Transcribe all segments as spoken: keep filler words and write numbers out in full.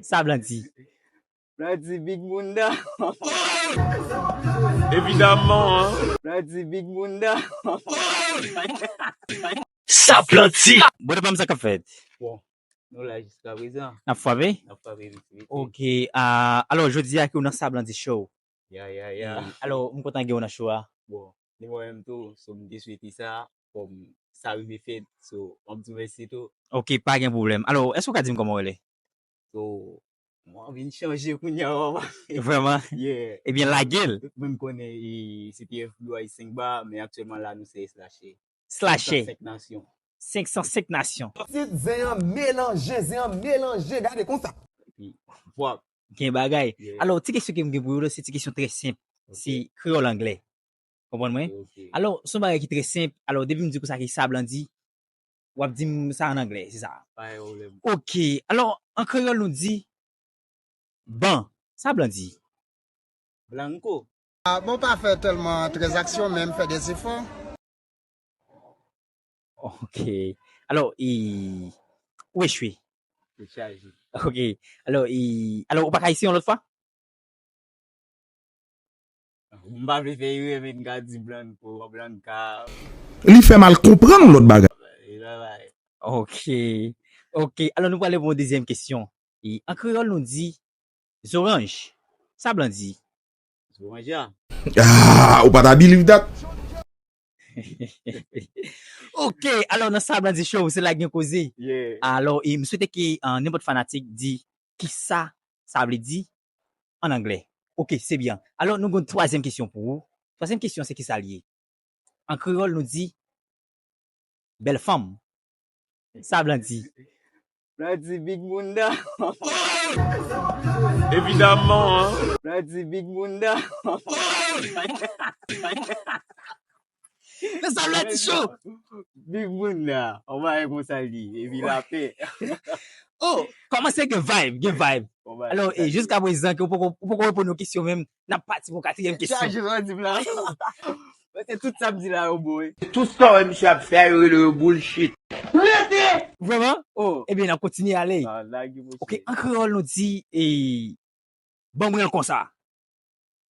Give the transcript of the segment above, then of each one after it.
Sa Blandy. Blandy big munda. Evidaman. Blandy big munda. Sa Blandy. Bon, pa m sa k ap fèt. Bon, nou la jiska prezan. N ap frape? N ap frape vit vit. Ok. Ah, alò, jodi a ke w nan Sa Blandy Show. Ya, ya, ya. Alò, m kontan gen w nan show a. Bon, ni mwen menm tou, so m te swete sa, kòm sa rive fèt, so m ap di w mèsi tou. Ok, pa gen pwoblèm. Alò, èske w ka di m kòman w rele? So, mwen vin chanje kounye a, papa. Vrèman? Yeah. Ebyen, lage l. Tout moun konnen e, se te F B I Singba, men aktyèlman la nou se Slashe. Slashe. Senk nasyon. Senk san senk nasyon. Tit zen an melanje, zen an melanje, gade konsa. Epi, vwap. Gen bagay. Yeah. Alò, ti kesyon ke m gen pou yo la, se ti kesyon trè senp. Ok. Se kreyòl anglè. Konprann mwen? Ok. Alò, se yon bagay ki trè senp. Alò, depi m di konsa ki Sa Blandy, w ap di m sa an anglè, se sa. Pa gen pwoblèm. Ok. Alò, an kreyòl nou di ban. Sa Blandy. Blanco. Ah, bon, pa fè tèlman tranzaksyon, men m fè de zefò. Ok. Alò, e, ou echwe. Se chaje. Ok. Alò, e, alò, ou pa ka eseye yon lòt fwa? M pa vle fè erè, men m ka di Blanco, Blanca. Li fè mal konprann yon lòt bagay. E la, la. Ok. Ok. Alò, nou prale pou yon dezyèm kesyon. E, an kreyòl, nou di zoranj. Sa Blandy. Zoranja. Ah, ou pa ta believe that? Ok, alò nan Sa Blandy Show, se la gen koze. Yeah. Alò, e m swete ke ah, nenpòt fanatik di kisa sa vle di an anglè. Ok, se byen. Alò, nou gen yon twazyèm kesyon pou ou. Twazyèm kesyon, se kisa l ye? An kreyòl, nou di bèl fanm. Sa Blandy. Blandy big munda. Evidaman. Blandy big munda. Nan Sa Blandy Show. Big munda. On va konsa li. Epi lapè. Oh, kòmanse gen vibe, gen vibe. On va Alò, e jiska prezan ke ou poko ou poko reponn yon kesyon menm, n ap pati pou katriyèm kesyon. Chaje sa di la. Paske tout sa m di la yo bon. Tout sa w wè misye ap fè a, yo rele yo bullshit. Vrèman? Oh. Ebyen, n ap kontinye ale. Ah, lage monchè. Ok, an kreyòl nou di e ban mwen l konsa.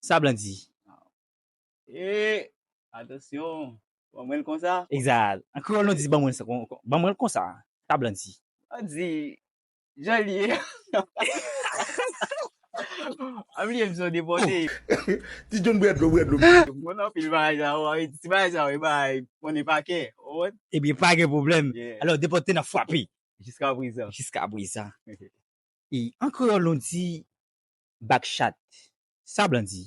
Sa Blandy. E atansyon. Ban mwen l konsa. Egzat. An kreyòl nou di ban mwen l sa- kon- kon- ban mwen l konsa. Sa Blandy. An di jan li ye. An bliye m se yon depòte. Ti John bwè dlo, bwè dlo. Mwen anpil bagay sa yo, ti bagay sa yo, e bagay konnen pa kè. Ou wè? Ebyen, pa gen pwoblèm. Yeah. Alò, depòte n ap frape. Jiska prezan. Jiska prezan. E an kreyòl nou di bak chat. Sa Blandy.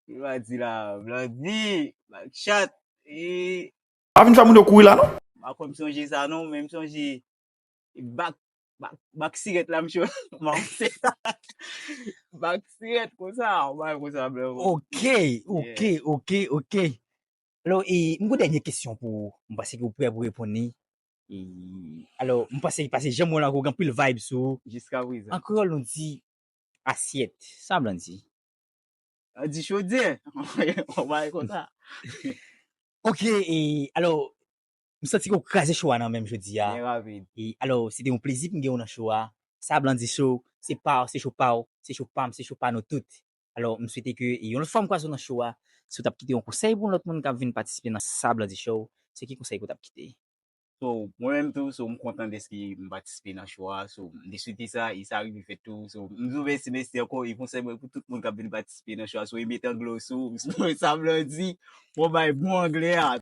Li va di la, Blandy, bak chat. E Pa vin fè moun yo kouri la, non? Pa konn sonje sa non, men m sonje bak bak bak sirèt la, misye. Bak sirèt konsa, ou bay konsa, blan. Ok, ok, ok, ok. Alò, e, m gon dènye kesyon pou ou. M panse ke ou prè pou reponn li. E, alò, m panse, pase jan m wè w la, ou gen anpil vibe sou ou. Jiska prezan. An kreyòl, nou di asyèt. Sa Blandy. An di chodyè. Ou bay konsa. Ok, e, alò, m santi ke w kraze show a nan men m jodi a. Byen rapid. E, alò, se te yon plezi pou m gen w nan show a. Sa Blandy Show, se pa w, se show pa w, se show pa m, se show pa nou tout. Alò, m swete ke yon lòt fwa m kwaze w nan show a, si w t ap kite yon konsèy pou yon lòt moun k ap vin patisipe nan Sa Blandy Show, se ki konsèy ke w t ap kite? So, mwen menm tou, so, m kontan dèske m patisipe nan show a. So, m te swete sa, e sa rive fèt tou. So, m di w mèsi, mèsi ankò. E konsèy mwen pou tout moun k ap vin patisipe nan show a. So, e met anglè w sou, Sa Blandy, bon bay bon anglè a.